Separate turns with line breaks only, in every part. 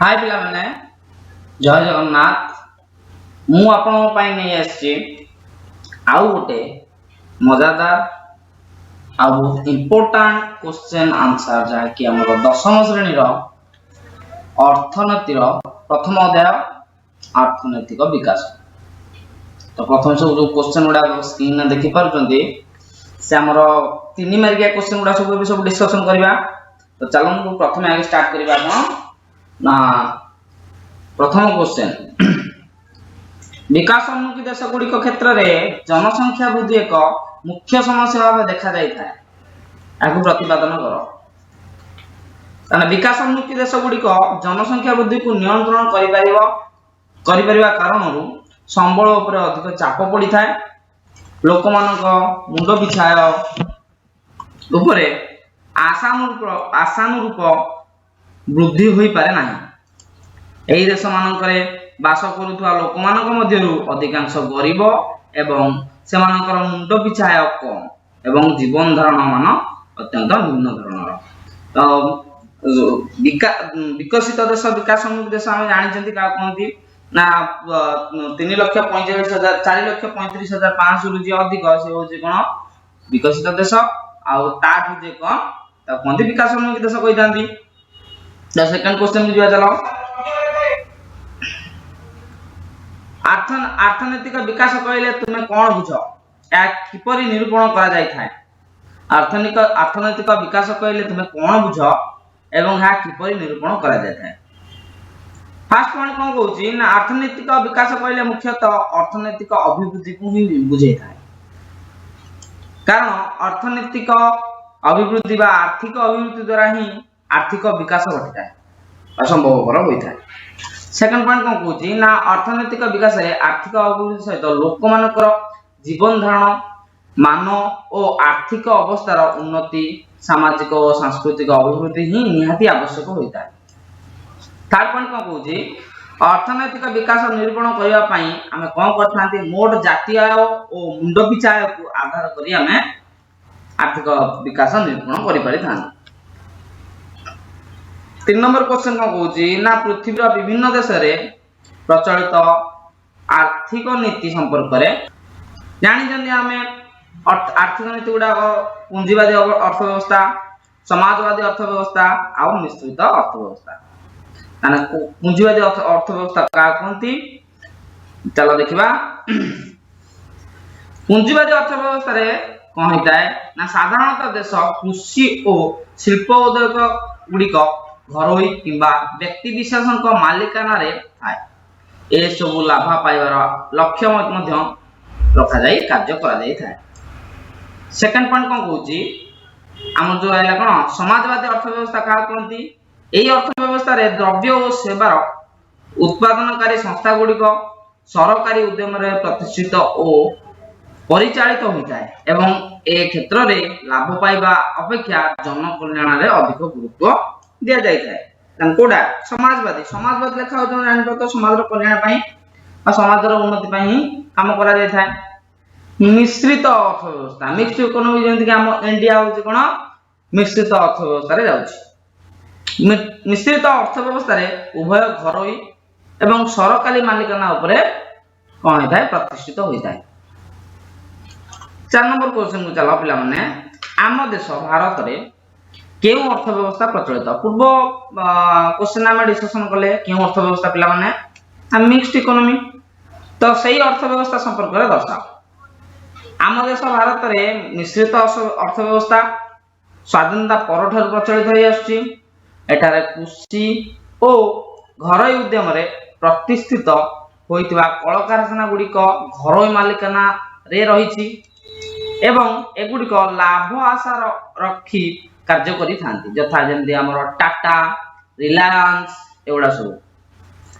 High ପିଲାମାନେ, ଜୟ ଜଗନ୍ନାଥ। ମୁଁ ଆପଣଙ୍କ ପାଇଁ ନେଇ ଆସିଛି ଆଉ ଗୋଟେ ମଜାଦାର ଆଉ ବହୁତ ଇମ୍ପୋର୍ଟାଣ୍ଟ କ୍ୱେଶ୍ଚେନ୍ ଆନ୍ସର, ଯାହାକି ଆମର ଦଶମ ଶ୍ରେଣୀର ଅର୍ଥନୀତିର ପ୍ରଥମ ଅଧ୍ୟାୟ ଅର୍ଥନୈତିକ ବିକାଶ। ତ ପ୍ରଥମେ ସବୁ ଯୋଉ କ୍ୱେଶ୍ଚେନ୍ ଗୁଡାକ ସ୍କ୍ରିନରେ ଦେଖିପାରୁଛନ୍ତି, ସେ ଆମର 3 ମାର୍କିଆ କ୍ୱେଶ୍ଚେନ୍ ଗୁଡା ସବୁ ଏବେ ସବୁ ଡିସ୍କସନ କରିବା। ତ ଚାଲନ୍ତୁ, ପ୍ରଥମେ ଆଗେ ଷ୍ଟାର୍ଟ କରିବା। କଣ ନା ପ୍ରଥମ କ୍ୱେଶ୍ଚେନ୍, ବିକାଶୋନ୍ମୁଖୀ ଦେଶ ଗୁଡ଼ିକ କ୍ଷେତ୍ରରେ ଜନସଂଖ୍ୟା ବୃଦ୍ଧି ଏକ ମୁଖ୍ୟ ସମସ୍ୟା ଭାବେ ଦେଖାଯାଇଥାଏ, ଏହାକୁ ପ୍ରତିପାଦନ କର। କାରଣ ବିକାଶୋନ୍ମୁଖୀ ଦେଶ ଗୁଡ଼ିକ ଜନସଂଖ୍ୟା ବୃଦ୍ଧିକୁ ନିୟନ୍ତ୍ରଣ କରିପାରିବା କାରଣରୁ ସମ୍ବଳ ଉପରେ ଅଧିକ ଚାପ ପଡ଼ିଥାଏ। ଲୋକମାନଙ୍କ ମୁଣ୍ଡ ପିଛା ଆୟ ଉପରେ ଆଶାନୁରୂପ ବୃଦ୍ଧି ହୋଇପାରେ ନାହିଁ। ଏହି ଦେଶମାନଙ୍କରେ ବାସ କରୁଥିବା ଲୋକମାନଙ୍କ ମଧ୍ୟରୁ ଅଧିକାଂଶ ଗରିବ ଏବଂ ସେମାନଙ୍କର ମୁଣ୍ଡ ପିଛା ଆୟ କମ ଏବଂ ଜୀବନ ଧାରଣ ମାନ ଅତ୍ୟନ୍ତ ନିମ୍ନ ଧରଣର। ତ ବିକଶିତ ଦେଶ, ବିକାଶୋନ୍ମୁଖୀ ଦେଶ ଆମେ ଜାଣିଛନ୍ତି କାହାକୁ କୁହନ୍ତି ନା 3,45,000, 4,35,500ରୁ ଯିଏ ଅଧିକ, ସେ ହଉଛି କଣ? ବିକଶିତ ଦେଶ। ଆଉ ତାଠୁ ଯିଏ କମ, ତାକୁ କୁହନ୍ତି ବିକାଶୋନ୍ମୁଖୀ ଦେଶ କହିଥାନ୍ତି। ସେକେଣ୍ଡ କ୍ୱେଶ୍ଚନ କୁ ଯିବା ଚାଲ। ଅର୍ଥନୈତିକ ବିକାଶ କହିଲେ ତୁମେ କଣ ବୁଝ? ଏହା କିପରି ନିରୂପଣ କରାଯାଇଥାଏ? ଅର୍ଥନୈତିକ ବିକାଶ କହିଲେ ତୁମେ କଣ ବୁଝ ଏବଂ ଏହା କିପରି ନିରୂପଣ କରାଯାଇଥାଏ? ଫାର୍ଷ୍ଟ ପଏଣ୍ଟ କଣ କହୁଛି ନା ଅର୍ଥନୈତିକ ବିକାଶ କହିଲେ ମୁଖ୍ୟତଃ ଅର୍ଥନୈତିକ ଅଭିବୃଦ୍ଧିକୁ ହିଁ ବୁଝେଇଥାଏ। କାରଣ ଅର୍ଥନୈତିକ ଅଭିବୃଦ୍ଧି ବା ଆର୍ଥିକ ଅଭିବୃଦ୍ଧି ଦ୍ୱାରା ହିଁ ଆର୍ଥିକ ବିକାଶ ଘଟିଥାଏ ବା ସମ୍ଭବପର ହୋଇଥାଏ। ସେକେଣ୍ଡ ପଏଣ୍ଟ କଣ କହୁଛି ନା ଅର୍ଥନୈତିକ ବିକାଶରେ ଆର୍ଥିକ ଅଭିବୃଦ୍ଧି ସହିତ ଲୋକମାନଙ୍କର ଜୀବନ ଧାରଣ ମାନ ଓ ଆର୍ଥିକ ଅବସ୍ଥାର ଉନ୍ନତି, ସାମାଜିକ ଓ ସାଂସ୍କୃତିକ ଅଭିବୃଦ୍ଧି ହିଁ ନିହାତି ଆବଶ୍ୟକ ହୋଇଥାଏ। ଥାର୍ଡ ପଏଣ୍ଟ କଣ କହୁଛି? ଅର୍ଥନୈତିକ ବିକାଶ ନିରୂପଣ କରିବା ପାଇଁ ଆମେ କଣ କରିଥାନ୍ତି? ମୋଟ ଜାତୀୟ ଆୟ ଓ ମୁଣ୍ଡ ପିଛା ଆୟକୁ ଆଧାର କରି ଆମେ ଆର୍ଥିକ ବିକାଶ ନିରୂପଣ କରିପାରିଥାନ୍ତି। 3 ନମ୍ବର କ୍ୱେଶ୍ଚନ କଣ କହୁଛି ନା ପୃଥିବୀର ବିଭିନ୍ନ ଦେଶରେ ପ୍ରଚଳିତ ଆର୍ଥିକ ନୀତି ସମ୍ପର୍କରେ ଜାଣିଛନ୍ତି ଆମେ। ଆର୍ଥିକ ନୀତି ଗୁଡାକ ପୁଞ୍ଜିବାଦୀ ଅର୍ଥ ବ୍ୟବସ୍ଥା, ସମାଜବାଦୀ ଅର୍ଥ ବ୍ୟବସ୍ଥା ଆଉ ମିଶ୍ରିତ ଅର୍ଥ ବ୍ୟବସ୍ଥା। ମାନେ ପୁଞ୍ଜିବାଦୀ ଅର୍ଥ ବ୍ୟବସ୍ଥା କାହା କୁହନ୍ତି? ଚାଲ ଦେଖିବା। ପୁଞ୍ଜିବାଦୀ ଅର୍ଥ ବ୍ୟବସ୍ଥାରେ କଣ ହେଇଥାଏ ନା ସାଧାରଣତଃ ଦେଶ କୃଷି ଓ ଶିଳ୍ପ ଉଦ୍ୟୋଗ ଗୁଡିକ ଘରୋଇ କିମ୍ବା ବ୍ୟକ୍ତି ବିଶେଷଙ୍କ ମାଲିକାନାରେ ଥାଏ। ଏସବୁ ଲାଭ ପାଇବାର ଲକ୍ଷ୍ୟ ମଧ୍ୟ ରଖାଯାଇ କାର୍ଯ୍ୟ କରାଯାଇଥାଏ। ସେକେଣ୍ଡ ପଏଣ୍ଟ କଣ କହୁଛି? ଆମର ଯୋଉ ହେଲା କଣ, ସମାଜବାଦୀ ଅର୍ଥ ବ୍ୟବସ୍ଥା କାହା କୁହନ୍ତି? ଏହି ଅର୍ଥ ବ୍ୟବସ୍ଥାରେ ଦ୍ରବ୍ୟ ଓ ସେବାର ଉତ୍ପାଦନକାରୀ ସଂସ୍ଥା ଗୁଡ଼ିକ ସରକାରୀ ଉଦ୍ୟମରେ ପ୍ରତିଷ୍ଠିତ ଓ ପରିଚାଳିତ ହୋଇଥାଏ ଏବଂ ଏ କ୍ଷେତ୍ରରେ ଲାଭ ପାଇବା ଅପେକ୍ଷା ଜନକଲ୍ୟାଣରେ ଅଧିକ ଗୁରୁତ୍ୱ ଦିଆଯାଇଥାଏ। ତାହେଲେ କୋଉଟା? ସମାଜବାଦୀ। ସମାଜବାଦୀ ଲେଖା ହଉଛି, ଜାଣିପାରୁଥିବ, ସମାଜର କଲ୍ୟାଣ ପାଇଁ ବା ସମାଜର ଉନ୍ନତି ପାଇଁ ହିଁ କାମ କରାଯାଇଥାଏ। ମିଶ୍ରିତ ଅର୍ଥ ବ୍ୟବସ୍ଥା, ମିକ୍ସ ଇକୋନୋମି, ଯେମିତିକି ଆମ ଇଣ୍ଡିଆ ହଉଛି କଣ, ମିଶ୍ରିତ ଅର୍ଥ ବ୍ୟବସ୍ଥାରେ ଯାଉଛି। ମିଶ୍ରିତ ଅର୍ଥ ବ୍ୟବସ୍ଥାରେ ଉଭୟ ଘରୋଇ ଏବଂ ସରକାରୀ ମାଲିକାନା ଉପରେ କଣ ହେଇଥାଏ? ପ୍ରତିଷ୍ଠିତ ହୋଇଥାଏ। 4 ନମ୍ବର କ୍ୱେଶ୍ଚନ କୁ ଚାଲ ପିଲାମାନେ। ଆମ ଦେଶ ଭାରତରେ କେଉଁ ଅର୍ଥ ବ୍ୟବସ୍ଥା ପ୍ରଚଳିତ? ପୂର୍ବ କ୍ୱେଶ୍ଚନ ଆମେ ଡିସ୍କସନ କଲେ। କେଉଁ ଅର୍ଥ ବ୍ୟବସ୍ଥା ପିଲାମାନେ? Mixed economy. ତ ସେଇ ଅର୍ଥ ବ୍ୟବସ୍ଥା ସମ୍ପର୍କରେ ଦର୍ଶାଅ। ଆମ ଦେଶ ଭାରତରେ ମିଶ୍ରିତ ଅର୍ଥ ବ୍ୟବସ୍ଥା ସ୍ୱାଧୀନତା ପରଠାରୁ ପ୍ରଚଳିତ ହେଇ ଆସୁଛି। ଏଠାରେ କୃଷି ଓ ଘରୋଇ ଉଦ୍ୟମରେ ପ୍ରତିଷ୍ଠିତ ହୋଇଥିବା କଳକାରଖାନା ଗୁଡ଼ିକ ଘରୋଇ ମାଲିକାନାରେ ରହିଛି ଏବଂ ଏଗୁଡ଼ିକ ଲାଭ ଆଶା ରଖି କାର୍ଯ୍ୟ କରିଥାନ୍ତି। ଯଥା ଯେମିତି ଆମର ଟାଟା, ରିଲାଏନ୍ସ ଏଗୁଡ଼ା ସବୁ।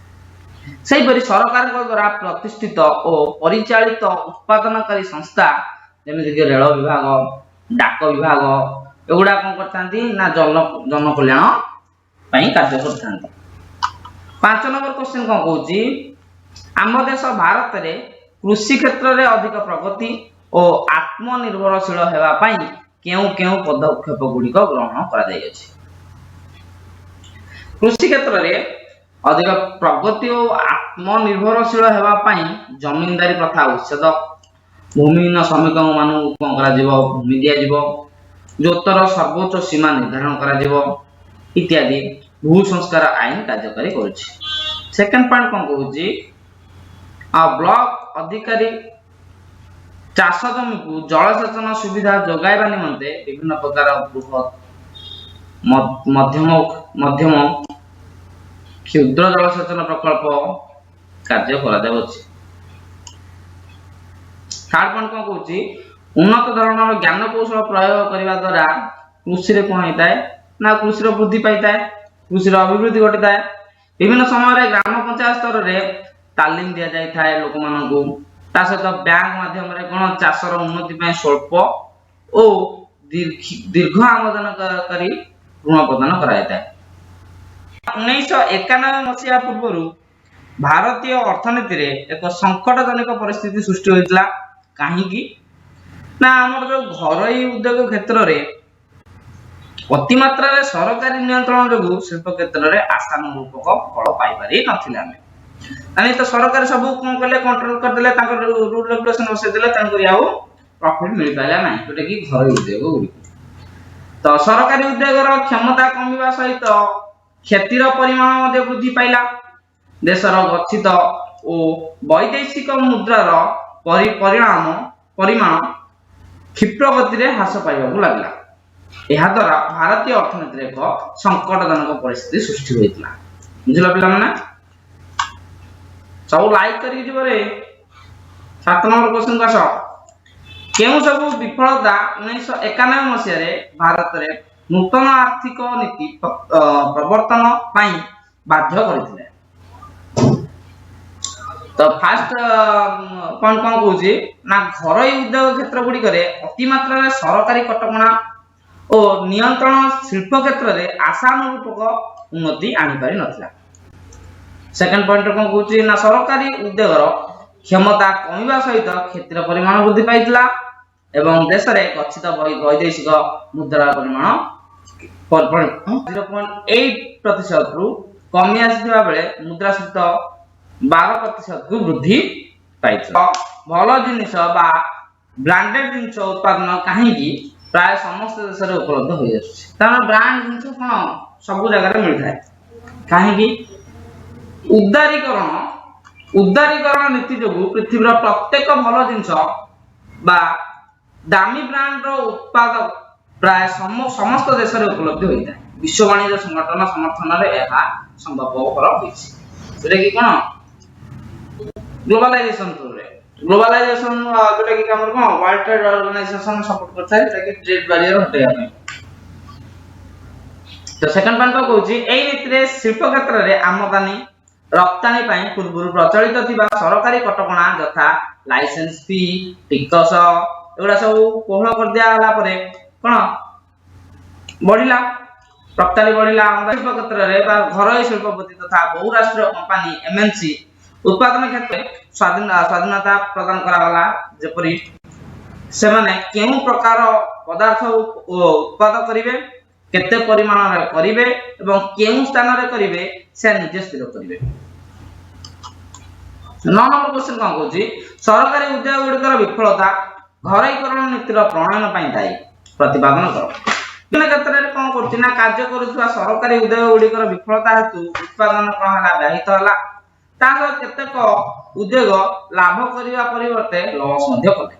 ସେହିପରି ସରକାରଙ୍କ ଦ୍ୱାରା ପ୍ରତିଷ୍ଠିତ ଓ ପରିଚାଳିତ ଉତ୍ପାଦନକାରୀ ସଂସ୍ଥା, ଯେମିତିକି ରେଳ ବିଭାଗ, ଡାକ ବିଭାଗ, ଏଗୁଡ଼ା କଣ କରିଥାନ୍ତି ନା ଜନକଲ୍ୟାଣ ପାଇଁ କାର୍ଯ୍ୟ କରିଥାନ୍ତି। 5 ନମ୍ବର କ୍ୱେଶ୍ଚନ କଣ କହୁଛି? ଆମ ଦେଶ ଭାରତରେ କୃଷି କ୍ଷେତ୍ରରେ ଅଧିକ ପ୍ରଗତି ଓ ଆତ୍ମନିର୍ଭରଶୀଳ ହେବା ପାଇଁ କେଉଁ କେଉଁ ପଦକ୍ଷେପ ଗୁଡ଼ିକ ଗ୍ରହଣ କରାଯାଇଅଛି? କୃଷି କ୍ଷେତ୍ରରେ ଅଧିକ ପ୍ରଗତି ଓ ଆତ୍ମନିର୍ଭରଶୀଳ ହେବା ପାଇଁ ଜମିଦାରୀ ପ୍ରଥା ଉଚ୍ଛେଦ, ଭୂମିହୀନ ଶ୍ରମିକମାନଙ୍କୁ କଣ କରାଯିବ? ଭୂମି ଦିଆଯିବ, ଜୋତର ସର୍ବୋଚ୍ଚ ସୀମା ନିର୍ଦ୍ଧାରଣ କରାଯିବ ଇତ୍ୟାଦି ଭୂ ସଂସ୍କାର ଆଇନ କାର୍ଯ୍ୟକାରୀ କରୁଛି। ସେକେଣ୍ଡ ପଏଣ୍ଟ କଣ କହୁଛି? ଆଉ ବ୍ଲକ ଅଧିକାରୀ ଚାଷ ଜମିକୁ ଜଳସେଚନ ସୁବିଧା ଯୋଗାଇବା ନିମନ୍ତେ ବିଭିନ୍ନ ପ୍ରକାର ବୃହତ, ମଧ୍ୟମ, କ୍ଷୁଦ୍ର ଜଳସେଚନ ପ୍ରକଳ୍ପ କାର୍ଯ୍ୟ କରାଯାଉଅଛି। ଥାର୍ଡ ପଏଣ୍ଟ କଣ କହୁଛି? ଉନ୍ନତ ଧରଣର ଜ୍ଞାନ କୌଶଳ ପ୍ରୟୋଗ କରିବା ଦ୍ୱାରା କୃଷିରେ କଣ ହେଇଥାଏ ନା କୃଷିର ବୃଦ୍ଧି ପାଇଥାଏ, କୃଷିର ଅଭିବୃଦ୍ଧି ଘଟିଥାଏ। ବିଭିନ୍ନ ସମୟରେ ଗ୍ରାମ ପଞ୍ଚାୟତ ସ୍ତରରେ ତାଲିମ ଦିଆଯାଇଥାଏ ଲୋକମାନଙ୍କୁ। ତା ସହିତ ବ୍ୟାଙ୍କ ମାଧ୍ୟମରେ କଣ ଚାଷର ଉନ୍ନତି ପାଇଁ ସ୍ୱଳ୍ପ ଓ ଦୀର୍ଘ ଆମଦାନକାରୀ ଋଣ ପ୍ରଦାନ କରାଯାଇଥାଏ। 1991 ମସିହା ପୂର୍ବରୁ ଭାରତୀୟ ଅର୍ଥନୀତିରେ ଏକ ସଙ୍କଟଜନକ ପରିସ୍ଥିତି ସୃଷ୍ଟି ହୋଇଥିଲା। କାହିଁକି ନା ଆମର ଯୋଉ ଘରୋଇ ଉଦ୍ୟୋଗ କ୍ଷେତ୍ରରେ ଅତିମାତ୍ରାରେ ସରକାରୀ ନିୟନ୍ତ୍ରଣ ଯୋଗୁଁ ଶିଳ୍ପ କ୍ଷେତ୍ରରେ ଆଶାନୁରୂପକ ଫଳ ପାଇପାରି ନଥିଲେ ଆମେ। ମାନେ ତ ସରକାର ସବୁ କଣ କଲେ? କଣ୍ଟ୍ରୋଲ କରିଦେଲେ, ତାଙ୍କର ରୁଲ ରେଗୁଲେସନ ବସେଇଦେଲେ। ତେଣୁକରି ଆଉ ପ୍ରଫିଟ ମିଳିପାରିଲା ନାହିଁ, ଯୋଉଟା କି ଘରୋଇ ଉଦ୍ୟୋଗ ଗୁଡ଼ିକୁ। ତ ସରକାରୀ ଉଦ୍ୟୋଗର କ୍ଷମତା କମିବା ସହିତ କ୍ଷତିର ପରିମାଣ ମଧ୍ୟ ବୃଦ୍ଧି ପାଇଲା। ଦେଶର ଗଚ୍ଛିତ ଓ ବୈଦେଶିକ ମୁଦ୍ରାର ପରିମାଣ କ୍ଷିପ୍ର ଗତିରେ ହ୍ରାସ ପାଇବାକୁ ଲାଗିଲା। ଏହା ଦ୍ୱାରା ଭାରତୀୟ ଅର୍ଥନୀତିରେ ଏକ ସଙ୍କଟଜନକ ପରିସ୍ଥିତି ସୃଷ୍ଟି ହୋଇଥିଲା। ବୁଝିଲ ପିଲାମାନେ? ସବୁ ଲାଇକ୍ କରିକି ଯିବ ରେ। 7 ନମ୍ବର କ୍ୱେଶ୍ଚନ ଆସ। କେଉଁ ସବୁ ବିଫଳତା 1991 ମସିହାରେ ଭାରତରେ ନୂତନ ଆର୍ଥିକ ନୀତି ପ୍ରବର୍ତ୍ତନ ପାଇଁ ବାଧ୍ୟ କରିଥିଲେ? ତ ଫାଷ୍ଟ ପଏଣ୍ଟ କଣ କହୁଛି ନା ଘରୋଇ ଉଦ୍ୟୋଗ କ୍ଷେତ୍ର ଗୁଡ଼ିକରେ ଅତିମାତ୍ରାରେ ସରକାରୀ କଟକଣା ଓ ନିୟନ୍ତ୍ରଣ ଶିଳ୍ପ କ୍ଷେତ୍ରରେ ଆଶାନୁରୂପକ ଉନ୍ନତି ଆଣିପାରି ନଥିଲା। ସେକେଣ୍ଡ ପଏଣ୍ଟ କଣ କହୁଛି ନା ସରକାରୀ ଉଦ୍ୟୋଗର କ୍ଷମତା କମିବା ସହିତ କ୍ଷତିର ପରିମାଣ ବୃଦ୍ଧି ପାଇଥିଲା ଏବଂ ଦେଶରେ ଗଚ୍ଛିତ ବୈଦେଶିକ ମୁଦ୍ରାର ପରିମାଣ 0.8%ରୁ କମି ଆସିଥିବା ବେଳେ ମୁଦ୍ରାସ୍ଫୀତି 12%କୁ ବୃଦ୍ଧି ପାଇଥିଲା। ଭଲ ଜିନିଷ ବା ବ୍ରାଣ୍ଡେଡ ଜିନିଷ ଉତ୍ପାଦନ କାହିଁକି ପ୍ରାୟ ସମସ୍ତ ଦେଶରେ ଉପଲବ୍ଧ ହୋଇଆସୁଛି? କାରଣ ବ୍ରାଣ୍ଡ ଜିନିଷ କଣ ସବୁ ଜାଗାରେ ମିଳିଥାଏ। କାହିଁକି? ଉଦାରୀକରଣ ନୀତି ଯୋଗୁଁ ପୃଥିବୀର ପ୍ରତ୍ୟେକ ଭଲ ଜିନିଷ ବା ଦାମୀ ବ୍ରାଣ୍ଡର ଉତ୍ପାଦ ପ୍ରାୟ ସମସ୍ତ ଦେଶରେ ଉପଲବ୍ଧ ହୋଇଥାଏ। ବିଶ୍ୱ ବାଣିଜ୍ୟ ସଂଗଠନ ସମର୍ଥନରେ ଏହା ସମ୍ଭବପର ହୋଇଛି, ଯୋଉଟା କି କଣ ଗ୍ଲୋବାଲାଇଜେସନ ଥ୍ରୁରେ। ଗ୍ଲୋବାଲାଇଜେସନ ଯୋଉଟା କି ଆମର କଣ ୱାର୍ଲଡ ଟ୍ରେଡ ଅର୍ଗାନାଇଜେସନ ସପୋର୍ଟ କରିଥାଏ, ଯୋଉଟା କି ଟ୍ରେଡ ବ୍ୟାରିୟର ହଟେଇବା ପାଇଁ। ତ ସେକେଣ୍ଡ ପଏଣ୍ଟ କଣ କହୁଛି? ଏଇ ନୀତିରେ ଶିଳ୍ପ କ୍ଷେତ୍ରରେ ଆମଦାନୀ ରପ୍ତାନୀ ପାଇଁ ପୂର୍ବରୁ ପ୍ରଚଳିତ ଥିବା ସରକାରୀ କଟକଣା ଯଥା ଲାଇସେନ୍ସ ଫି, ଟିକସ ଏଗୁଡା ସବୁ କୋହଳ କରିଦିଆଗଲା ପରେ କଣ ବଢିଲା? ରପ୍ତାନୀ ବଢିଲା। ଆମଦାନୀ ଶିଳ୍ପ କ୍ଷେତ୍ରରେ ବା ଘରୋଇ ଶିଳ୍ପପତି ତଥା ବହୁରାଷ୍ଟ୍ରୀୟ କମ୍ପାନୀ, ଏମଏନସି ଉତ୍ପାଦନ କ୍ଷେତ୍ରରେ ସ୍ୱାଧୀନତା ପ୍ରଦାନ କରାଗଲା, ଯେପରି ସେମାନେ କେଉଁ ପ୍ରକାର ପଦାର୍ଥ ଉତ୍ପାଦ କରିବେ, କେତେ ପରିମାଣରେ କରିବେ ଏବଂ କେଉଁ ସ୍ଥାନରେ କରିବେ, ସେ ନିଜେ ସ୍ଥିର କରିବେ। 9 ନମ୍ବର କ୍ୱେଶ୍ଚନ କଣ କହୁଛି? ସରକାରୀ ଉଦ୍ୟୋଗ ଗୁଡ଼ିକର ବିଫଳତା ଘରୋଇକରଣ ନୀତିର ପ୍ରଣୟନ ପାଇଁ ଦାୟୀ, ପ୍ରତିପାଦନ କର। ବିଭିନ୍ନ କ୍ଷେତ୍ରରେ କଣ କରୁଛି ନା କାର୍ଯ୍ୟ କରୁଥିବା ସରକାରୀ ଉଦ୍ୟୋଗ ଗୁଡ଼ିକର ବିଫଳତା ହେତୁ ଉତ୍ପାଦନ କଣ ହେଲା? ବ୍ୟାହତ ହେଲା। ତା ସହ କେତେକ ଉଦ୍ୟୋଗ ଲାଭ କରିବା ପରିବର୍ତ୍ତେ ଲସ୍ ମଧ୍ୟ କଲେ।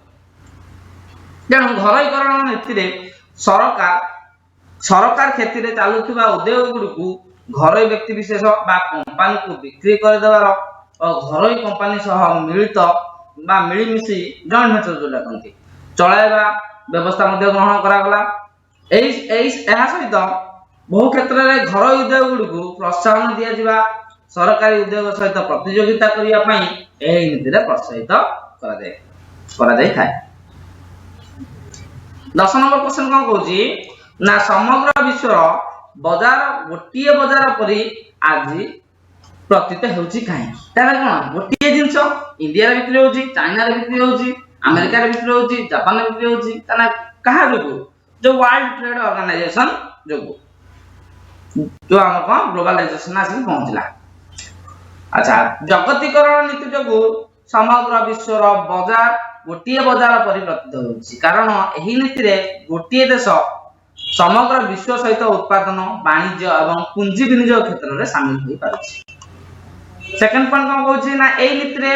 ତେଣୁ ଘରୋଇକରଣ ନୀତିରେ ସରକାର କ୍ଷତିରେ ଚାଲୁଥିବା ଉଦ୍ୟୋଗ ଗୁଡ଼ିକୁ ଘରୋଇ ବ୍ୟକ୍ତି ବିଶେଷ ବା କମ୍ପାନୀକୁ ବିକ୍ରି କରିଦେବାର ଓ ଘରୋଇ କମ୍ପାନୀ ସହ ମିଳିତ ବା ମିଳିମିଶି, ଜଏଣ୍ଟ ଭେଞ୍ଚର ଯୋଉଟା କହନ୍ତି, ଚଳାଇବା ବ୍ୟବସ୍ଥା ମଧ୍ୟ ଗ୍ରହଣ କରାଗଲା। ଏଇ ଏଇ ଏହା ସହିତ ବହୁ କ୍ଷେତ୍ରରେ ଘରୋଇ ଉଦ୍ୟୋଗ ଗୁଡ଼ିକୁ ପ୍ରୋତ୍ସାହନ ଦିଆଯିବା, ସରକାରୀ ଉଦ୍ୟୋଗ ସହିତ ପ୍ରତିଯୋଗିତା କରିବା ପାଇଁ ଏହି ନୀତିରେ ପ୍ରୋତ୍ସାହିତ କରାଯାଇଥାଏ। 10 ନମ୍ବର କ୍ୱେଶ୍ଚନ କଣ କହୁଛି ନା ସମଗ୍ର ବିଶ୍ୱର ବଜାର ଗୋଟିଏ ବଜାର ପରି ଆଜି ପ୍ରତୀତ ହେଉଛି କାହିଁକି? ତାହେଲେ କଣ ଗୋଟିଏ ଜିନିଷ ଇଣ୍ଡିଆରେ ବିକ୍ରି ହଉଛି, ଚାଇନାରେ ବିକ୍ରି ହଉଛି, ଆମେରିକାରେ ବିକ୍ରି ହଉଛି, ଜାପାନରେ ବିକ୍ରି ହଉଛି। ତାହେଲେ କାହା ଯୋଗୁ? ଯୋଉ ୱାର୍ଲଡ ଟ୍ରେଡ ଅର୍ଗାନାଇଜେସନ ଯୋଗୁ, ଯୋଉ ଆମର କଣ ଗ୍ଲୋବାଲାଇଜେସନ ଆସିକି ପହଞ୍ଚିଲା। ଆଚ୍ଛା, ଜଗତୀକରଣ ନୀତି ଯୋଗୁ ସମଗ୍ର ବିଶ୍ୱର ବଜାର ଗୋଟିଏ ବଜାର ପରିବର୍ତ୍ତିତ ହେଉଛି, କାରଣ ଏହି ନୀତିରେ ଗୋଟିଏ ଦେଶ ସମଗ୍ର ବିଶ୍ୱ ସହିତ ଉତ୍ପାଦନ, ବାଣିଜ୍ୟ ଏବଂ ପୁଞ୍ଜି ବିନିଯୋଗ କ୍ଷେତ୍ରରେ ସାମିଲ ହୋଇପାରୁଛି। ସେକେଣ୍ଡ ପଏଣ୍ଟ କଣ କହୁଛି ନା, ଏଇ ନୀତିରେ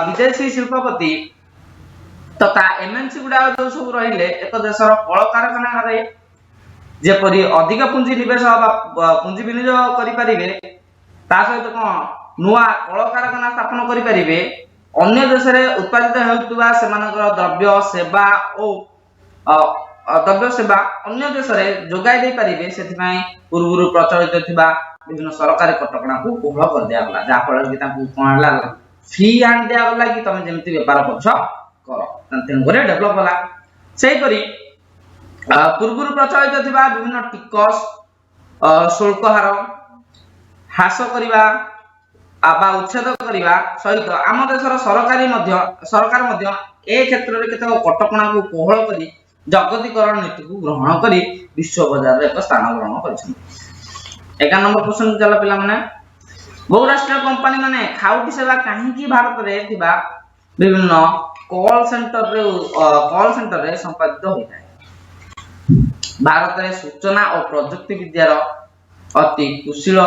ବିଦେଶୀ ଶିଳ୍ପପତି ତଥା ଏମଏନସି ଗୁଡାକ ଯୋଉ ସବୁ ରହିଲେ, ଏକ ଦେଶର କଳକାରଖାନାରେ ଯେପରି ଅଧିକ ପୁଞ୍ଜି ନିବେଶ ବା ପୁଞ୍ଜି ବିନିଯୋଗ କରିପାରିବେ, ତା ସହିତ କଣ ନୂଆ କଳକାରଖାନା ସ୍ଥାପନ କରିପାରିବେ, ଅନ୍ୟ ଦେଶରେ ଉତ୍ପାଦିତ ହେଉଥିବା ସେମାନଙ୍କର ଦ୍ରବ୍ୟ ସେବା ଓ ଦ୍ରବ୍ୟ ସେବା ଅନ୍ୟ ଦେଶରେ ଯୋଗାଇ ଦେଇପାରିବେ, ସେଥିପାଇଁ ପୂର୍ବରୁ ପ୍ରଚଳିତ ଥିବା ବିଭିନ୍ନ ସରକାରୀ କଟକଣାକୁ କୋହଳ କରିଦିଆଗଲା। ଯାହାଫଳରେ କି ତାଙ୍କୁ କଣ ହେଲା? ଫ୍ରି ହ୍ୟାଣ୍ଡ ଦିଆଗଲା କି ତମେ ଯେମିତି ବେପାର କରୁଛ କର। ତେଣୁକରି ଡେଭଲପ ହେଲା। ସେହିପରି ପୂର୍ବରୁ ପ୍ରଚଳିତ ଥିବା ବିଭିନ୍ନ ଟିକସ, ଶୁଳ୍କ ହାର ହ୍ରାସ କରିବା ବା ଉଚ୍ଛେଦ କରିବା ସହିତ ଆମ ଦେଶର ସରକାର ମଧ୍ୟ ଏ କ୍ଷେତ୍ରରେ କେତେକ କଟକଣାକୁ କୋହଳ କରି ଜଗତୀକରଣ ନୀତିକୁ ଗ୍ରହଣ କରି ବିଶ୍ୱ ବଜାରରେ ଏକ ସ୍ଥାନ ଗ୍ରହଣ କରିଛନ୍ତି। 11 ନମ୍ବର କ୍ୱେଶ୍ଚନ ଚାଲ ପିଲାମାନେ। ବହୁରାଷ୍ଟ୍ରୀୟ କମ୍ପାନୀ ମାନେ ଖାଉଟି ସେବା କାହିଁକି ଭାରତରେ ଥିବା ବିଭିନ୍ନ କଲ୍ ସେଣ୍ଟରରେ ସମ୍ପାଦିତ ହୋଇଥାଏ? ଭାରତରେ ସୂଚନା ଓ ପ୍ରଯୁକ୍ତି ବିଦ୍ୟାର ଅତି କୁଶଳ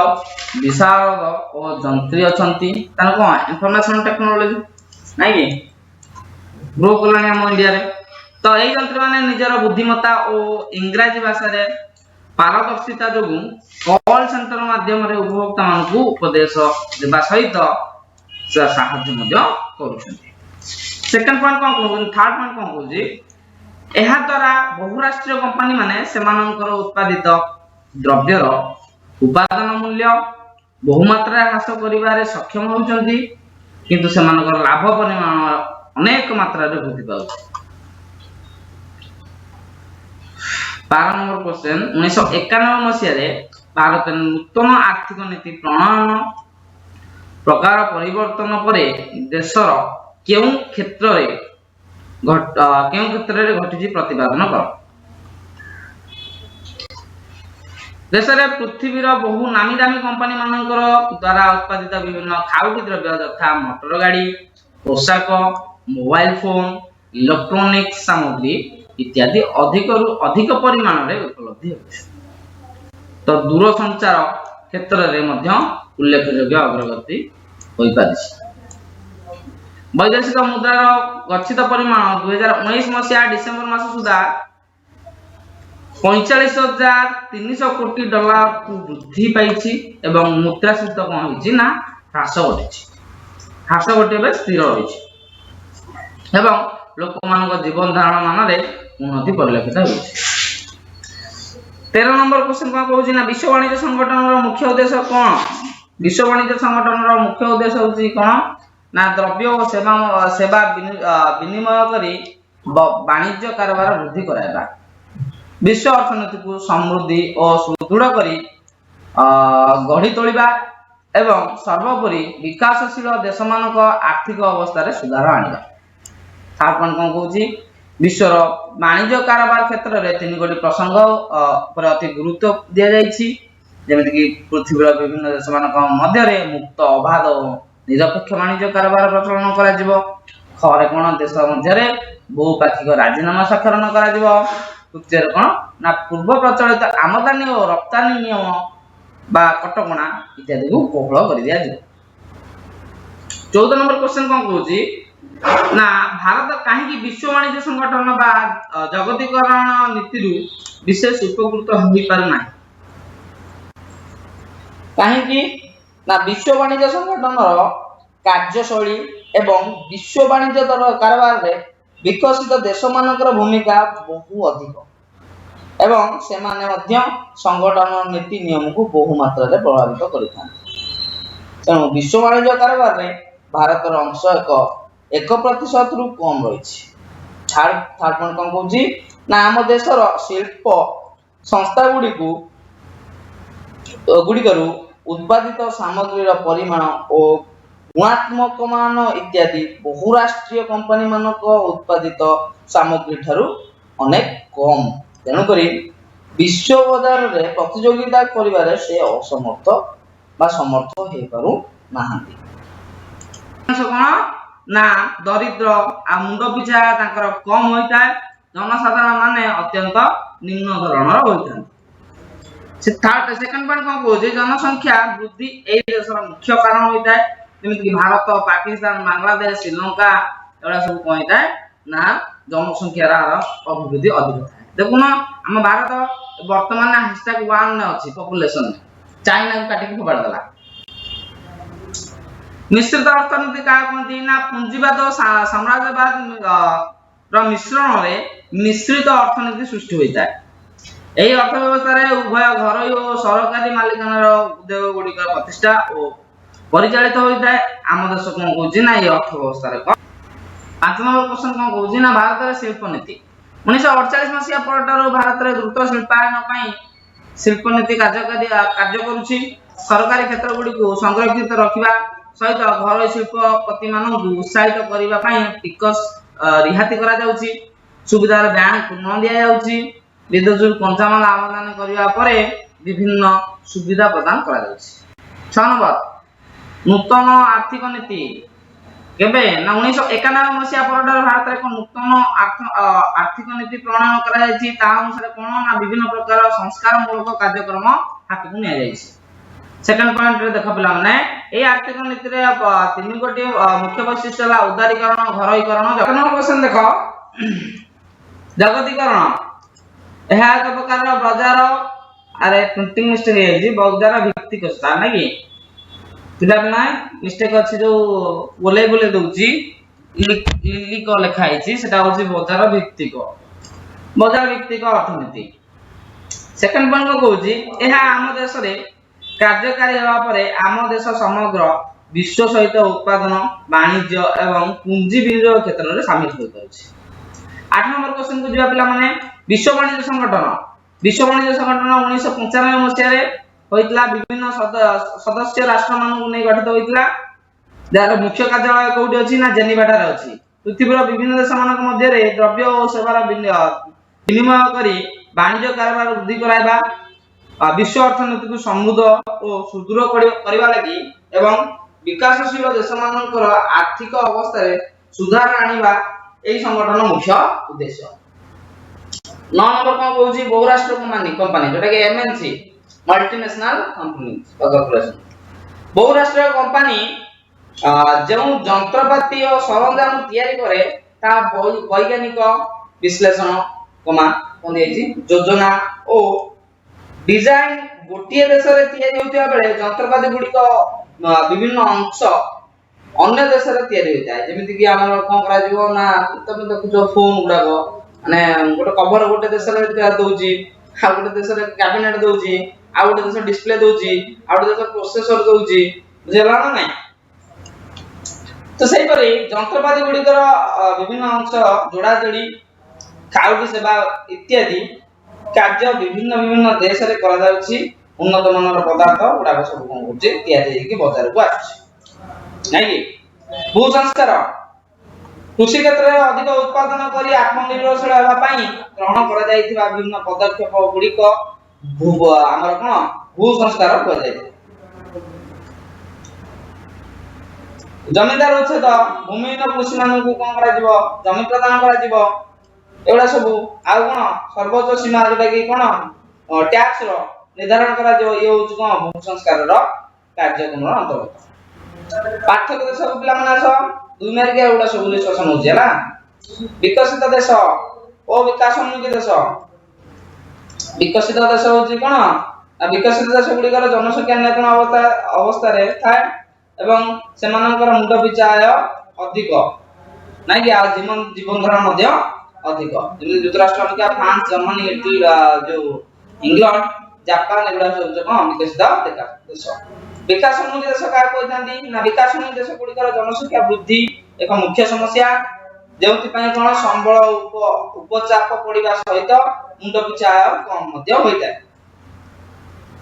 ବିଶାରଦ ଓ ଯନ୍ତ୍ରୀ ଅଛନ୍ତି। ତାହେଲେ କଣ ଇନଫର୍ମେସନ ଟେକ୍ନୋଲୋଜି ନାଇଁ କି ଗ୍ରୋ କଲାଣି ଆମ ଇଣ୍ଡିଆରେ। ତ ଏଇ ଯନ୍ତ୍ରୀମାନେ ନିଜର ବୁଦ୍ଧିମତ୍ତା ଓ ଇଂରାଜୀ ଭାଷାରେ ପାରଦର୍ଶିତା ଯୋଗୁଁ କଲ୍ ସେଣ୍ଟର ମାଧ୍ୟମରେ ଉପଭୋକ୍ତା ମାନଙ୍କୁ ଉପଦେଶ ଦେବା ସହିତ ସାହାଯ୍ୟ ମଧ୍ୟ କରୁଛନ୍ତି। ସେକେଣ୍ଡ ପଏଣ୍ଟ କଣ କହୁଛନ୍ତି? ଥାର୍ଡ ପଏଣ୍ଟ କଣ କହୁଛି? ଏହା ଦ୍ୱାରା ବହୁରାଷ୍ଟ୍ରୀୟ କମ୍ପାନୀ ମାନେ ସେମାନଙ୍କର ଉତ୍ପାଦିତ ଦ୍ରବ୍ୟର ଉପାଦାନ ମୂଲ୍ୟ ବହୁମାତ୍ରାରେ ହ୍ରାସ କରିବାରେ ସକ୍ଷମ ହେଉଛନ୍ତି, କିନ୍ତୁ ସେମାନଙ୍କର ଲାଭ ପରିମାଣ ଅନେକ ମାତ୍ରାରେ ବୃଦ୍ଧି ପାଉଛି। 12 ନମ୍ବର କ୍ୱେଶ୍ଚନ। 1991 ମସିହାରେ ଭାରତରେ ନୂତନ ଆର୍ଥିକ ନୀତି ପ୍ରଣୟନ ପ୍ରକାର ପରିବର୍ତ୍ତନ ପରେ ଦେଶର କେଉଁ କ୍ଷେତ୍ରରେ ଘଟିଛି ପ୍ରତିପାଦନ କର। ଦେଶରେ ପୃଥିବୀର ବହୁ ନାମୀ ଦାମୀ କମ୍ପାନୀ ମାନଙ୍କର ଦ୍ୱାରା ଉତ୍ପାଦିତ ବିଭିନ୍ନ ଖାଉଟି ଦ୍ରବ୍ୟ ଯଥା ମଟର ଗାଡି, ପୋଷାକ, ମୋବାଇଲ ଫୋନ, ଇଲେକ୍ଟ୍ରୋନିକ୍ସ ସାମଗ୍ରୀ ଇତ୍ୟାଦି ଅଧିକରୁ ଅଧିକ ପରିମାଣରେ ଉପଲବ୍ଧି ହେଉଛି। ତ ଦୂରସଞ୍ଚାର କ୍ଷେତ୍ରରେ ମଧ୍ୟ ଉଲ୍ଲେଖଯୋଗ୍ୟ ଅଗ୍ରଗତି ହୋଇପାରିଛି। ବୈଦେଶିକ ମୁଦ୍ରାର ଗଚ୍ଛିତ ପରିମାଣ 2019 ମସିହା ଡିସେମ୍ବର ମାସ ସୁଦ୍ଧା 45,300 କୋଟି ଡଲାରକୁ ବୃଦ୍ଧି ପାଇଛି ଏବଂ ମୁଦ୍ରାସ୍ଫୀତି କଣ ହେଇଛି ନା ହ୍ରାସ ଘଟିଛି। ହ୍ରାସ ଘଟି ଏବେ ସ୍ଥିର ରହିଛି ଏବଂ ଲୋକମାନଙ୍କ ଜୀବନ ଧାରଣ ମାନରେ ଉନ୍ନତି ପରିଲକ୍ଷିତ ହେଉଛି। 13 ନମ୍ବର କ୍ୱେଶ୍ଚନ କଣ କହୁଛି ନା, ବିଶ୍ୱ ବାଣିଜ୍ୟ ସଂଗଠନର ମୁଖ୍ୟ ଉଦ୍ଦେଶ୍ୟ କଣ? ବିଶ୍ୱ ବାଣିଜ୍ୟ ସଂଗଠନର ମୁଖ୍ୟ ଉଦ୍ଦେଶ୍ୟ ହଉଛି କଣ ନା, ଦ୍ରବ୍ୟ ଓ ସେବା ସେବା ବିନିମୟ କରି ବାଣିଜ୍ୟ କାରବାର ବୃଦ୍ଧି କରାଇବା, ବିଶ୍ୱ ଅର୍ଥନୀତିକୁ ସମୃଦ୍ଧି ଓ ସୁଦୃଢ କରି ଗଢି ତୋଳିବା ଏବଂ ସର୍ବୋପରି ବିକାଶଶୀଳ ଦେଶମାନଙ୍କ ଆର୍ଥିକ ଅବସ୍ଥାରେ ସୁଧାର ଆଣିବା। ଥାର୍ଡ ପଏଣ୍ଟ କଣ କହୁଛି? ବିଶ୍ୱର ବାଣିଜ୍ୟ କାରବାର କ୍ଷେତ୍ରରେ ତିନି ଗୋଟି ପ୍ରସଙ୍ଗ ଉପରେ ଅତି ଗୁରୁତ୍ୱ ଦିଆଯାଇଛି। ଯେମିତିକି ପୃଥିବୀର ବିଭିନ୍ନ ଦେଶମାନଙ୍କ ମଧ୍ୟରେ ମୁକ୍ତ, ଅବାଧ ଓ ନିରପେକ୍ଷ ବାଣିଜ୍ୟ କାରବାର ପ୍ରଚଳନ କରାଯିବ। ଖରେ କଣ ଦେଶ ମଧ୍ୟରେ ବହୁପାକ୍ଷିକ ରାଜିନାମା ସ୍ୱାକ୍ଷରଣ କରାଯିବ। ତୃତୀୟରେ କଣ ନା, ପୂର୍ବ ପ୍ରଚଳିତ ଆମଦାନୀ ଓ ରପ୍ତାନୀ ନିୟମ ବା କଟକଣା ଇତ୍ୟାଦିକୁ କୋହଳ କରିଦିଆଯିବ। 14 ନମ୍ବର କ୍ୱେଶ୍ଚନ କଣ କହୁଛି ନା, ଭାରତ କାହିଁକି ବିଶ୍ୱ ବାଣିଜ୍ୟ ସଂଗଠନ ବା ଜଗତୀକରଣ ନୀତିରୁ ବିଶେଷ ଉପକୃତ ହୋଇପାରୁନାହିଁ? କାହିଁକି ନା, ବିଶ୍ୱ ବାଣିଜ୍ୟ ସଂଗଠନର କାର୍ଯ୍ୟଶୈଳୀ ଏବଂ ବିଶ୍ୱ ବାଣିଜ୍ୟ ଦର କାରବାରରେ ବିକଶିତ ଦେଶମାନଙ୍କର ଭୂମିକା ବହୁ ଅଧିକ ଏବଂ ସେମାନେ ମଧ୍ୟ ସଂଗଠନର ନୀତି ନିୟମକୁ ବହୁ ମାତ୍ରାରେ ପ୍ରଭାବିତ କରିଥାନ୍ତି। ତେଣୁ ବିଶ୍ୱ ବାଣିଜ୍ୟ କାରବାରରେ ଭାରତର ଅଂଶ 1%ରୁ କମ ରହିଛି। ଥାର୍ଡ ଥାର୍ଡ ପଏଣ୍ଟ କଣ କହୁଛି ନା, ଆମ ଦେଶର ଶିଳ୍ପ ସଂସ୍ଥା ଗୁଡ଼ିକରୁ ଉତ୍ପାଦିତ ସାମଗ୍ରୀର ପରିମାଣ ଓ ଗୁଣାତ୍ମକ ମାନ ଇତ୍ୟାଦି ବହୁରାଷ୍ଟ୍ରୀୟ କମ୍ପାନୀ ମାନଙ୍କ ଉତ୍ପାଦିତ ସାମଗ୍ରୀ ଠାରୁ ଅନେକ କମ। ତେଣୁକରି ବିଶ୍ୱ ବଜାରରେ ପ୍ରତିଯୋଗିତା କରିବାରେ ସେ ଅସମର୍ଥ ବା ସମର୍ଥ ହେଇପାରୁ ନାହାନ୍ତି। କଣ ନା ଦରିଦ୍ର ଆଉ ମୁଣ୍ଡ ପିଛା ତାଙ୍କର କମ ହୋଇଥାଏ। ଜନସାଧାରଣ ମାନେ ଅତ୍ୟନ୍ତ ନିମ୍ନ ଧରଣର ହୋଇଥାନ୍ତି। ସେ ଥାର୍ଡ ସେକେଣ୍ଡ ପଏଣ୍ଟ କଣ କହୁଛି? ଜନସଂଖ୍ୟା ବୃଦ୍ଧି ଏଇ ଦେଶର ମୁଖ୍ୟ କାରଣ ହୋଇଥାଏ। ଯେମିତିକି ଭାରତ, ପାକିସ୍ତାନ, ବାଂଲାଦେଶ, ଶ୍ରୀଲଙ୍କା, ଏଗୁଡ଼ା ସବୁ କଣ ହେଇଥାଏ ନା ଜନସଂଖ୍ୟାର ଅଭିବୃଦ୍ଧି ଅଧିକ ଥାଏ। ଦେଖୁନ, ଆମ ଭାରତ ବର୍ତ୍ତମାନ ହାସଟ୍ୟାଗ ୱାନ୍ ଅଛି ପପୁଲେସନରେ, ଚାଇନାକୁ କାଟିକି ଫୋପାଡ଼ି ଦେଲା। ମିଶ୍ରିତ ଅର୍ଥନୀତି କାହା କୁହନ୍ତି ନା ପୁଞ୍ଜିବାଦ ଓ ସାମ୍ରାଜ୍ୟବାଦ ର ମିଶ୍ରଣରେ ମିଶ୍ରିତ ଅର୍ଥନୀତି ସୃଷ୍ଟି ହୋଇଥାଏ। ଏହି ଅର୍ଥ ବ୍ୟବସ୍ଥାରେ ଉଭୟ ଘରୋଇ ଓ ସରକାରୀ ମାଲିକାନାର ଉଦ୍ୟୋଗ ଗୁଡ଼ିକର ପ୍ରତିଷ୍ଠା ଓ ପରିଚାଳିତ ହୋଇଥାଏ। ଆମ ଦେଶ କଣ କହୁଛି ନା ଏଇ ଅର୍ଥ ବ୍ୟବସ୍ଥାରେ କଣ? 5 ନମ୍ବର କ୍ୱେଶ୍ଚନ କଣ କହୁଛି ନା ଭାରତରେ ଶିଳ୍ପ ନୀତି। 1948 ମସିହା ପରଠାରୁ ଭାରତରେ ଦ୍ରୁତ ଶିଳ୍ପାୟନ ପାଇଁ ଶିଳ୍ପ ନୀତି କାର୍ଯ୍ୟକାରୀ କାର୍ଯ୍ୟ କରୁଛି। ସରକାରୀ କ୍ଷେତ୍ର ଗୁଡ଼ିକୁ ସଂରକ୍ଷିତ ରଖିବା ସହିତ ଘରୋଇ ଶିଳ୍ପପତି ମାନଙ୍କୁ ଉତ୍ସାହିତ କରିବା ପାଇଁ ଟିକସ ରିହାତି କରାଯାଉଛି, ସୁବିଧାରେ ବ୍ୟାଙ୍କ ଋଣ ଦିଆଯାଉଛି, ବିଦେଶରୁ କଞ୍ଚାମାଲ ଆମଦାନୀ କରିବା ପରେ ବିଭିନ୍ନ ସୁବିଧା ପ୍ରଦାନ କରାଯାଉଛି। 6 ନମ୍ବର, ନୂତନ ଆର୍ଥିକ ନୀତି କେବେ ନା 1991 ମସିହା ପରଠାରୁ ଭାରତରେ ଏକ ନୂତନ ଆର୍ଥିକ ନୀତି ପ୍ରଣୟନ କରାଯାଇଛି। ତା ଅନୁସାରେ କଣ ନା ବିଭିନ୍ନ ପ୍ରକାର ସଂସ୍କାରମୂଳକ କାର୍ଯ୍ୟକ୍ରମ ହାତକୁ ନିଆଯାଇଛି। ସେକେଣ୍ଡ ପଏଣ୍ଟରେ ଦେଖ ପିଲାମାନେ, ଏଇ ଆର୍ଥିକ ନୀତିରେ ତିନି ଗୋଟି ମୁଖ୍ୟ ବୈଶିଷ୍ଟ୍ୟ ହେଲା ଉଦାରୀକରଣ, ଘରୋଇକରଣ। ନମ୍ବର କ୍ୱେଶ୍ଚନ ଦେଖ, ଜଗତୀକରଣ ଏହା ଏକ ପ୍ରକାରର ବଜାର, ଆରେ ପ୍ରିଣ୍ଟିଂ ମିଷ୍ଟେକ୍ ହେଇଯାଇଛି, ବଜାର ଭିତ୍ତିକ ନାଇଁ କି ପିଲାମାନେ? ମିଷ୍ଟେକ୍ ଅଛି, ଯୋଉ ବୋଲେଇ ବୋଲେଇ ଦଉଛି, ଲିଲିକ ଲେଖା ହେଇଛି, ସେଟା ହଉଛି ବଜାର ଭିତ୍ତିକ ଅର୍ଥନୀତି। ସେକେଣ୍ଡ ପଏଣ୍ଟ କଣ କହୁଛି? ଏହା ଆମ ଦେଶରେ କାର୍ଯ୍ୟକାରୀ ହେବା ପରେ ଆମ ଦେଶ ସମଗ୍ର ବିଶ୍ୱ ସହିତ ଉତ୍ପାଦନ, ବାଣିଜ୍ୟ ଏବଂ ପୁଞ୍ଜି ବିନିଯୋଗ କ୍ଷେତ୍ରରେ ସାମିଲ ହୋଇପାରୁଛି। 8 ନମ୍ବର କ୍ୱେଶ୍ଚନ କୁ ଯିବା ପିଲାମାନେ। ବିଶ୍ୱ ବାଣିଜ୍ୟ ସଂଗଠନ। ବିଶ୍ୱ ବାଣିଜ୍ୟ ସଂଗଠନ 1995 ମସିହାରେ ହୋଇଥିଲା। ବିଭିନ୍ନ ସଦସ୍ୟ ରାଷ୍ଟ୍ରମାନଙ୍କୁ ନେଇ ଗଠିତ ହୋଇଥିଲା, ଯାହାର ମୁଖ୍ୟ କାର୍ଯ୍ୟାଳୟ କୋଉଠି ଅଛି ନା ଜେନିଭା ଠାରେ ଅଛି। ପୃଥିବୀର ବିଭିନ୍ନ ଦେଶମାନଙ୍କ ମଧ୍ୟରେ ଦ୍ରବ୍ୟ ଓ ସେବାର ବିନିମୟ କରି ବାଣିଜ୍ୟ କାରବାର ବୃଦ୍ଧି କରାଇବା, ବିଶ୍ୱ ଅର୍ଥନୀତିକୁ ସମୃଦ୍ଧ ଓ ସୁଦୃଢ଼ କରିବା ଲାଗି ଏବଂ ବିକାଶଶୀଳ ଦେଶମାନଙ୍କର ଆର୍ଥିକ ଅବସ୍ଥାରେ ସୁଧାର ଆଣିବା ଏହି ସଂଗଠନ ମୁଖ୍ୟ ଉଦ୍ଦେଶ୍ୟ। 9 ନମ୍ବର କଣ କହୁଛି? ବହୁରାଷ୍ଟ୍ର କମ୍ପାନୀ, ଯୋଉଟା କି ଏମଏନସି, ମଲ୍ଟିନ୍ୟାସନାଲ କମ୍ପାନୀ କର୍ପୋରେସନ। ବହୁରାଷ୍ଟ୍ରୀୟ କମ୍ପାନୀ ଯେଉଁ ଯନ୍ତ୍ରପାତି ଓ ସରଞ୍ଜାମ ତିଆରି କରେ, ତାହା ବୈଜ୍ଞାନିକ ବିଶ୍ଳେଷଣ କମା କଣ ଦିଆଯାଇଛି, ଯୋଜନା ଓ ଡିଜାଇନ ଗୋଟିଏ ଦେଶରେ ତିଆରି ହେଉଥିବା ବେଳେ ଯନ୍ତ୍ରପାତି ଗୁଡ଼ିକ ବିଭିନ୍ନ ଅଂଶ ଅନ୍ୟ ଦେଶରେ ତିଆରି ହୋଇଥାଏ। ଯେମିତି କି ଆମର କଣ କରାଯିବ ନା ତମେ ଦେଖୁଛ ଫୋନ ଗୁଡାକ, ମାନେ ଗୋଟେ କଭର ଗୋଟେ ଦେଶରେ ଦଉଛି, ଆଉ ଗୋଟେ ଦେଶରେ କ୍ୟାବିନେଟ ଦଉଛି, ଆଉ ଗୋଟେ ଦେଶ ଡିସପ୍ଲେ ଦଉଛି, ଆଉ ଗୋଟେ ଦେଶ ପ୍ରୋସେସର ଦଉଛି। ବୁଝିହେଲା ନା ନାଇଁ? ତ ସେହିପରି ଯନ୍ତ୍ରପାତି ଗୁଡ଼ିକର ବିଭିନ୍ନ ଅଂଶ ଯୋଡ଼ାଯୋଡ଼ି, ଖାଉଟି ସେବା ଇତ୍ୟାଦି କାର୍ଯ୍ୟ ବିଭିନ୍ନ ବିଭିନ୍ନ ଦେଶରେ କରାଯାଉଛି। ଉନ୍ନତ ମାନର ପଦାର୍ଥ ଗୁଡାକ ସବୁ କଣ କରୁଛି, ତିଆରି ହେଇକି ବଜାରକୁ ଆସୁଛି, ନାଇଁ କି? ଭୂ ସଂସ୍କାର। କୃଷି କ୍ଷେତ୍ରରେ ଅଧିକ ଉତ୍ପାଦନ କରି ଆତ୍ମନିର୍ଭରଶୀଳ ହେବା ପାଇଁ ଗ୍ରହଣ କରାଯାଇଥିବା ବିଭିନ୍ନ ପଦକ୍ଷେପ ଗୁଡ଼ିକ ଆମର କଣ ଭୂ ସଂସ୍କାର କୁହାଯାଇଥାଏ। ଜମିଦାର ଉଚ୍ଛେଦ, ଭୂମିହୀନ କୃଷିମାନଙ୍କୁ କଣ କରାଯିବ, ଜମି ପ୍ରଦାନ କରାଯିବ, ଏଗୁଡା ସବୁ। ଆଉ କଣ ସର୍ବୋଚ୍ଚ ସୀମା ଯୋଉଟା କି କଣ ଟ୍ୟାକ୍ସ ର ନିର୍ଦ୍ଧାରଣ କରାଯିବ, ଇଏ ହଉଛି କଣ ଭୂ ସଂସ୍କାରର କାର୍ଯ୍ୟକ୍ରମର ଅନ୍ତର୍ଗତ। ପାର୍ଥକ୍ୟ ଦେଶ ପିଲାମାନେ ଆସ, 2 ମାର୍କିଆ ଏଗୁଡା ସବୁ ଡିସ୍କସନ ହଉଛି। ହେଲା ବିକଶିତ ଦେଶ ଓ ବିକାଶୋନ୍ମୁଖୀ ଦେଶ। ବିକଶିତ ଦେଶ ହଉଛି କଣ ନା ବିକଶିତ ଦେଶ ଗୁଡ଼ିକର ଜନସଂଖ୍ୟା ନିୟନ୍ତ୍ରଣ ଅବସ୍ଥାରେ ଥାଏ ଏବଂ ସେମାନଙ୍କର ମୁଣ୍ଡ ପିଛା ଆୟ ଅଧିକ, ନାଇଁ କି? ଆଉ ଜୀବନ ଧାରଣ ମଧ୍ୟ ଅଧିକ। ଯେମିତି ଯୁକ୍ତରାଷ୍ଟ୍ର ଆମେରିକା, ଫ୍ରାନ୍ସ, ଜର୍ମାନୀ, ଇଟାଲୀ, ଯୋଉ ଇଂଲଣ୍ଡ, ଜାପାନ, ଏଗୁଡା ସବୁ ହଉଛି କଣ ବିକଶିତ ଦେଶ। ବିକାଶୋନ୍ମୁଖୀ ଦେଶ କାହାକୁ କହିଥାନ୍ତି ନା ବିକାଶୋନ୍ମୁଖୀ ଦେଶ ଗୁଡ଼ିକର ଜନସଂଖ୍ୟା ବୃଦ୍ଧି ଏକ ମୁଖ୍ୟ ସମସ୍ୟା, ଯେଉଁଥିପାଇଁ କଣ ସମ୍ବଳ ଉପଚାପ ପଡ଼ିବା ସହିତ ମୁଣ୍ଡ ପିଛା ଆୟ କମ ମଧ୍ୟ ହୋଇଥାଏ।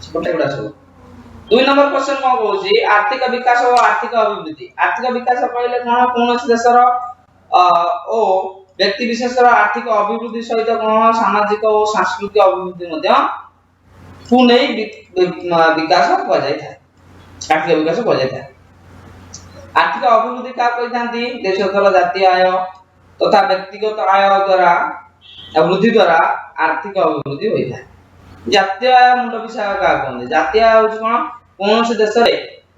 ସେପଟେ ଏଗୁଡା ସବୁ। 2 ନମ୍ବର କ୍ୱେଶ୍ଚନ କଣ କହୁଛି? ଆର୍ଥିକ ବିକାଶ ଓ ଆର୍ଥିକ ଅଭିବୃଦ୍ଧି। ଆର୍ଥିକ ବିକାଶ କହିଲେ କଣ? କୌଣସି ଦେଶର ଓ ବ୍ୟକ୍ତି ବିଶେଷର ଆର୍ଥିକ ଅଭିବୃଦ୍ଧି ସହିତ କଣ ସାମାଜିକ ଓ ସାଂସ୍କୃତିକ ଅଭିବୃଦ୍ଧି ମଧ୍ୟ କୁ ନେଇ ବିକାଶ କୁହାଯାଇଥାଏ, ଆର୍ଥିକ ବିକାଶ କୁହାଯାଇଥାଏ। ଆର୍ଥିକ ଅଭିବୃଦ୍ଧି କାହାକୁ କହିଥାନ୍ତି? ଦେଶର ଜାତୀୟ ଆୟ ତଥା ବ୍ୟକ୍ତିଗତ ଆୟ ଦ୍ୱାରା ବୃଦ୍ଧି ଦ୍ୱାରା ଆର୍ଥିକ ଅଭିବୃଦ୍ଧି ହୋଇଥାଏ। ଜାତୀୟ ଆୟ ମୁଣ୍ଡ ପିଛା ଆୟ କାହାକୁ କୁହନ୍ତି? ଜାତୀୟ ଆୟ ହଉଛି କଣ? କୌଣସି ଦେଶରେ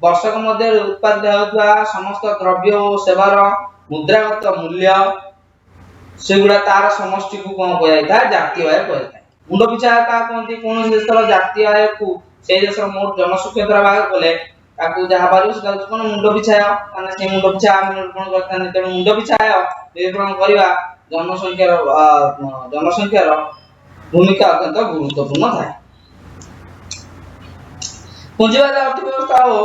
ବର୍ଷକ ମଧ୍ୟରେ ଉତ୍ପାଦିତ ହେଉଥିବା ସମସ୍ତ ଦ୍ରବ୍ୟ ଓ ସେବାର ମୁଦ୍ରାଗତ ମୂଲ୍ୟ, ସେଗୁଡା ତାର ସମଷ୍ଟିକୁ କଣ କୁହାଯାଇଥାଏ? ଜାତୀୟ ଆୟ କୁହାଯାଇଥାଏ। ମୁଣ୍ଡ ପିଛା ଆୟ କାହା କୁହନ୍ତି? କୌଣସି ଦେଶର ଜାତୀୟ ଆୟକୁ ସେଇ ଦେଶର ମୋଟ ଜନସଂଖ୍ୟା ଦ୍ୱାରା ଭାଗ କଲେ ତାକୁ ଯାହା ବାହାରିବ, ସେଟା ହଉଛି କଣ? ମୁଣ୍ଡ ପିଛା ଆୟ। ମାନେ ସେଇ ମୁଣ୍ଡ ପିଛା ଆମେ ନିରୂପଣ କରିଥାନ୍ତି। ତେଣୁ ମୁଣ୍ଡ ପିଛା ଆୟ ନିରୂପଣ କରିବା ଜନସଂଖ୍ୟାର ଭୂମିକା ଅତ୍ୟନ୍ତ ଗୁରୁତ୍ୱପୂର୍ଣ୍ଣ ଥାଏ। ପୁଞ୍ଜିବାଦୀ ଅର୍ଥ ବ୍ୟବସ୍ଥା ଓ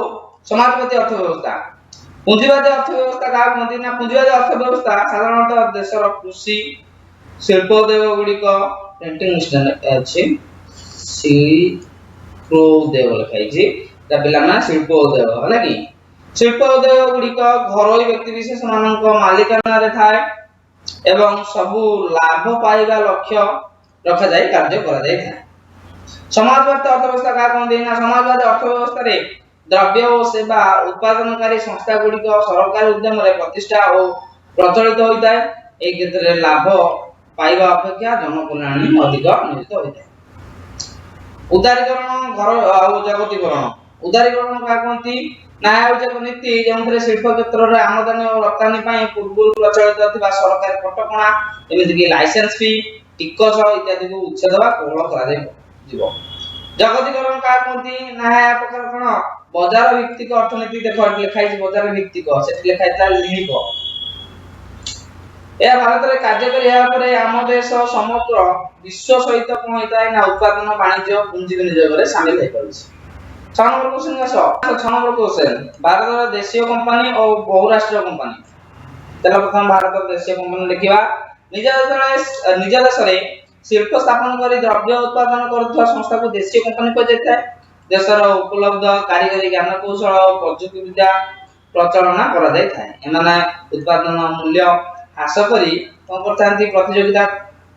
ସମାଜବାଦୀ ଅର୍ଥ ବ୍ୟବସ୍ଥା। ପୁଞ୍ଜିବାଦୀ ଅର୍ଥ ବ୍ୟବସ୍ଥା କାହାକୁ କୁହନ୍ତି ନା, ପୁଞ୍ଜିବାଦୀ ଅର୍ଥ ବ୍ୟବସ୍ଥା ସାଧାରଣତଃ ଦେଶର କୃଷି, ଶିଳ୍ପ ଉଦ୍ୟୋଗ ଗୁଡ଼ିକ, ପ୍ରିଣ୍ଟିଂ ମିଷ୍ଟେକ୍ ଅଛି, ଶିଳ୍ପ ଉଦ୍ୟୋଗ ଲେଖା ହେଇଛି ତା ପିଲାମାନେ, ଶିଳ୍ପ ଉଦ୍ୟୋଗ ହେଲା କି। ଶିଳ୍ପ ଉଦ୍ୟୋଗ ଗୁଡ଼ିକ ଘରୋଇ ବ୍ୟକ୍ତି ବିଶେଷ ମାନଙ୍କ ମାଲିକାନାରେ ଥାଏ ଏବଂ ସବୁ ଲାଭ ପାଇବା ଲକ୍ଷ୍ୟ ରଖାଯାଇ କାର୍ଯ୍ୟ କରାଯାଇଥାଏ। ସମାଜବାଦୀ ଅର୍ଥ ବ୍ୟବସ୍ଥା କାହା କୁହନ୍ତି ନା, ସମାଜବାଦୀ ଅର୍ଥ ବ୍ୟବସ୍ଥାରେ ଦ୍ରବ୍ୟ ଓ ସେବା ଉତ୍ପାଦନକାରୀ ସଂସ୍ଥା ଗୁଡ଼ିକ ସରକାରୀ ଉଦ୍ୟମରେ ପ୍ରତିଷ୍ଠା ଓ ପ୍ରଚଳିତ ହୋଇଥାଏ। ଏହି କ୍ଷେତ୍ରରେ ଲାଭ ପାଇବା ଅପେକ୍ଷା ଜନକଲ୍ୟାଣ ହିଁ ଅଧିକ ନିୟୋଜିତ ହୋଇଥାଏ। ଉଦାରୀକରଣ ଘର ଆଉ ଜଗତୀକରଣ। ଉଦାରୀକରଣ କାହା କୁହନ୍ତି ନା, ଏହା ହେଉଛି ଏକ ନୀତି, ଯେଉଁଥିରେ ଶିଳ୍ପ କ୍ଷେତ୍ରରେ ଆମଦାନୀ ଓ ରପ୍ତାନୀ ପାଇଁ ପୂର୍ବରୁ ପ୍ରଚଳିତ ଥିବା ସରକାରୀ କଟକଣା, ଯେମିତିକି ଲାଇସେନ୍ସ ଫି, ଟିକସ ଇତ୍ୟାଦିକୁ ଉଚ୍ଛେଦ ବା କୋହଳ କରାଯିବ। ଜଗତୀକରଣ କାହା କୁହନ୍ତି ନା, ଏହା ପ୍ରକାର କଣ? ବଜାର ଭିତ୍ତିକ ଅର୍ଥନୀତି। ଦେଖ, ଏଠି ଲେଖା ହେଇଛି ବଜାର ଭିତ୍ତିକ, ସେଠି ଲେଖା ହେଇଥିଲା ଲିଣିକ। ଏହା ଭାରତରେ କାର୍ଯ୍ୟକାରୀ ହେବା ପରେ ଆମ ଦେଶ ସମଗ୍ର ବିଶ୍ୱ ସହିତ କଣ ହେଇଥାଏ ନା, ଉତ୍ପାଦନ, ବାଣିଜ୍ୟ, ପୁଞ୍ଜି ବିନିଯୋଗରେ ସାମିଲ ହେଇପାରୁଛି। 6 ନମ୍ବର କ୍ୱେଶ୍ଚନ ଆସ। 6 ନମ୍ବର କ୍ୱେଶ୍ଚନ, ଭାରତର ଦେଶୀୟ କମ୍ପାନୀ ଓ ବହୁରାଷ୍ଟ୍ରୀୟ କମ୍ପାନୀ। ଚାଲ, ପ୍ରଥମେ ଭାରତର ଦେଶୀୟ କମ୍ପାନୀ ଦେଖିବା। ନିଜ ଦେଶରେ ଶିଳ୍ପ ସ୍ଥାପନ କରି ଦ୍ରବ୍ୟ ଉତ୍ପାଦନ କରୁଥିବା ସଂସ୍ଥାକୁ ଦେଶୀୟ କମ୍ପାନୀ କୁହାଯାଇଥାଏ। ଦେଶର ଉପଲବ୍ଧ କାରିଗରୀ ଜ୍ଞାନକୌଶଳ ଓ ପ୍ରଯୁକ୍ତିବିଦ୍ୟା ପ୍ରଚଳନ କରାଯାଇଥାଏ। ଏମାନେ ଉତ୍ପାଦନ ମୂଲ୍ୟ ହ୍ରାସ କରି କଣ କରିଥାନ୍ତି? ପ୍ରତିଯୋଗିତା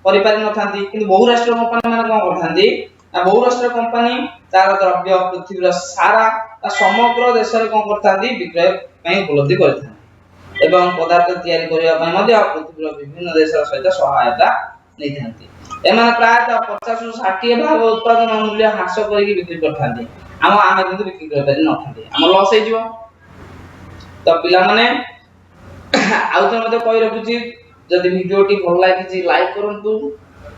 କରିପାରି ନଥାନ୍ତି। କିନ୍ତୁ ବହୁରାଷ୍ଟ୍ରୀୟ କମ୍ପାନୀ ମାନେ କଣ କରିଥାନ୍ତି ନା, ବହୁରାଷ୍ଟ୍ରୀୟ କମ୍ପାନୀ ତାର ଦ୍ରବ୍ୟ ପୃଥିବୀର ସାରା ବା ସମଗ୍ର ଦେଶରେ କଣ କରିଥାନ୍ତି? ବିକ୍ରୟ ପାଇଁ ଉପଲବ୍ଧି କରିଥାନ୍ତି ଏବଂ ପଦାର୍ଥ ତିଆରି କରିବା ପାଇଁ ମଧ୍ୟ ପୃଥିବୀର ବିଭିନ୍ନ ଦେଶର ସହିତ ସହାୟତା ନେଇଥାନ୍ତି। ଏମାନେ ପ୍ରାୟତଃ 50ରୁ 60 ଭାଗ ଉତ୍ପାଦନ ମୂଲ୍ୟ ହ୍ରାସ କରିକି ବିକ୍ରି କରିଥାନ୍ତି। ଆମେ କିନ୍ତୁ ବିକ୍ରି କରିପାରି ନଥାନ୍ତି, ଆମ ଲସ୍ ହେଇଯିବ। ତ ପିଲାମାନେ, ଆଉ ଥରେ ମଧ୍ୟ କହି ରଖୁଛି, ଯଦି ଭିଡ଼ିଓଟି ଭଲ ଲାଗିଛି, ଲାଇକ୍ କରନ୍ତୁ।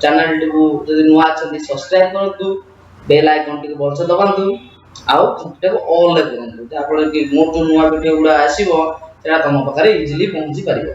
ଚ୍ୟାନେଲଟିକୁ ଯଦି ନୂଆ ଅଛନ୍ତି, ସବସ୍କ୍ରାଇବ କରନ୍ତୁ, ବେଲ୍ ଆଇକନ୍ଟିକୁ ଭଲସେ ଦବାନ୍ତୁ ଆଉ ଘଣ୍ଟିଟାକୁ ଅଲ୍ରେ କରନ୍ତୁ, ଯାହାଫଳରେ କି ମୋର ଯୋଉ ନୂଆ ଭିଡ଼ିଓ ଗୁଡ଼ା ଆସିବ, ସେଇଟା ତମ ପାଖରେ ଇଜିଲି ପହଞ୍ଚି ପାରିବ।